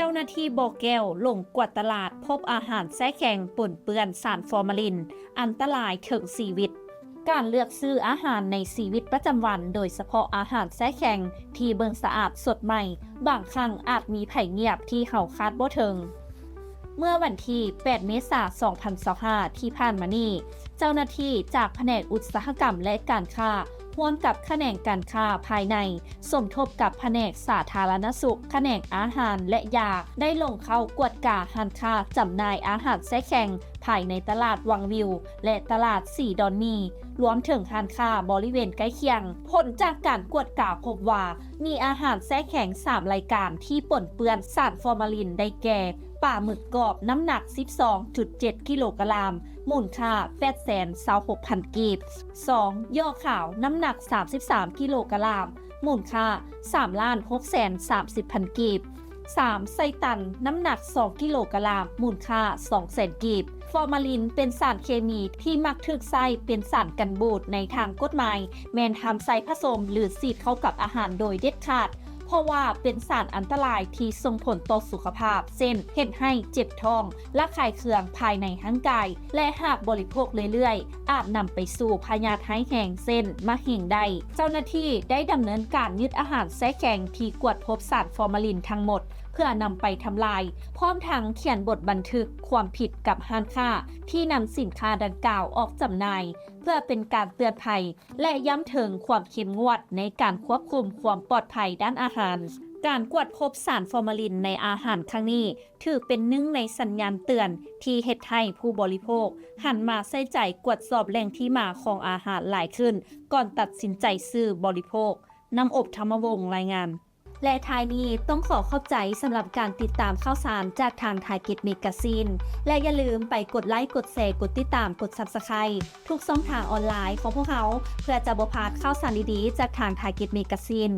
ເຈົ້າໜ້າທີ່ບໍ່ແກ້ວລົງກວດຕະຫຼາດ ພົບອາຫານແຊ່ແຂງປົນເປື້ອນສານຟໍມາລິນ ອັນຕະລາຍເຖິງຊີວິດ. ການເລືອກຊື້ອາຫານໃນຊີວິດປະຈຳວັນ, ໂດຍສະເພາະອາຫານແຊ່ແຂງທີ່ເບິ່ງສະອາດສົດໃໝ່, ບາງຄັ້ງອາດມີໄພງຽບທີ່ເຮົາຄາດບໍ່ເຖິງ. ເມື່ອວັນທີແປດ ເມສາ ສອງພັນຊາວຫ້າ ທີ່ຜ່ານມານີ້, ເຈົ້າໜ້າທີ່ຈາກພະແນກອຸດສາຫະກຳ ແລະ ການຄ້າ ຮ່ວມກັບຂະແໜງການຄ້າພາຍໃນ ສົມທົບກັບພະແນກສາທາລະນະສຸກ, ຂະແໜງອາຫານ ແລະ ຢາ ໄດ້ລົງເຂົ້າກວດກາຮ້ານຄ້າຈຳໜ່າຍອາຫານແຊ່ແຂງພາຍໃນຕະຫຼາດວັງວິວ ແລະ ຕະຫຼາດສີດອນມີ, ລວມເຖິງຮ້ານຄ້າບໍລິເວນໃກ້ຄຽງ. ຜົນຈາກການກວດກາພົບວ່າ ມີອາຫານແຊ່ແຂງສາມລາຍການທີ່ປົນເປື້ອນສານຟໍມາລິນ ໄດ້ແກ່ ປາໝຶກກອບ ນ້ຳໜັກສິບສອງຈຸດເຈັດກິໂລກະລາມ ມູນຄ່າແປດແສນຊາວຫົກພັນກີບ, ສອງ ຍໍ່ຂາວ ນ້ຳໜັກສາມສິບສາມກິໂລກະລາມ ມູນຄ່າສາມລ້ານຫົກແສນສາມສິບພັນກີບ, ສາມ ໄຊຕັນ ນ້ຳໜັກສອງກິໂລກະລາມ ມູນຄ່າສອງແສນກີບ. ຟໍມາລິນເປັນສານເຄມີທີ່ມັກຖືກໃຊ້ເປັນສານກັນບູດໃນທາງກົດໝາຍ, ແມ່ນຫ້າມໃຊ້ຜະສົມ ຫຼື ສີດເຂົ້າກັບອາຫານໂດຍເດັດຂາດ, ເພາະວ່າເປັນສານອັນຕະລາຍທີ່ສົ່ງຜົນຕໍ່ສຸຂະພາບ ເຊັ່ນ ເຮັດໃຫ້ເຈັບທ້ອງ, ລະຄາຍເຄືອງພາຍໃນຮ່າງກາຍ ແລະ ຫາກບໍລິໂພກເລື້ອຍໆ ອາດນຳໄປສູ່ພະຍາດຮ້າຍແຮງ ເຊັ່ນ ມະເຮັງໄດ້. ເຈົ້າໜ້າທີ່ໄດ້ດຳເນີນການຍຶດອາຫານແຊ່ແຂງທີ່ກວດພົບສານຟໍມາລິນທັງໝົດ ເພື່ອນຳໄປທຳລາຍ, ພ້ອມທັງຂຽນບົດບັນທຶກຄວາມຜິດກັບຮ້ານຄ້າທີ່ນຳສິນຄ້າດັ່ງກ່າວອອກຈຳໜ່າຍ, ເພື່ອເປັນການເຕືອນໄພ ແລະ ຢ້ຳເຖິງຄວາມເຂັ້ມງວດໃນການຄວບຄຸມຄວາມປອດໄພດ້ານອາຫານ. ການກວດພົບສານຟໍມາລິນໃນອາຫານຄັ້ງນີ້ ຖືເປັນໜຶ່ງໃນສັນຍານເຕືອນທີ່ເຮັດໃຫ້ຜູ້ບໍລິໂພກຫັນມາໃສ່ໃຈກວດສອບແຫຼ່ງທີ່ມາຂອງອາຫານຫຼາຍຂຶ້ນ ກ່ອນຕັດສິນໃຈຊື້ບໍລິໂພກ. ນ້ຳອົບ ທຳມະວົງ ລາຍງານ. ແລະ ທ້າຍນີ້ຕ້ອງຂໍຂອບໃຈສຳລັບການຕິດຕາມຂ່າວສານຈາກທາງ Target Magazine ແລະ ຢ່າລືມໄປກົດໄລ, ກົດແຊ, ກົດຕິດຕາມ, ກົດ Subscribe ທຸກຊ່ອງທາງອອນລາຍຂອງພວກເຮົາ ເພື່ອຈະບໍ່ພາດຂ່າວສານດີໆຈາກທາງ Target Magazine.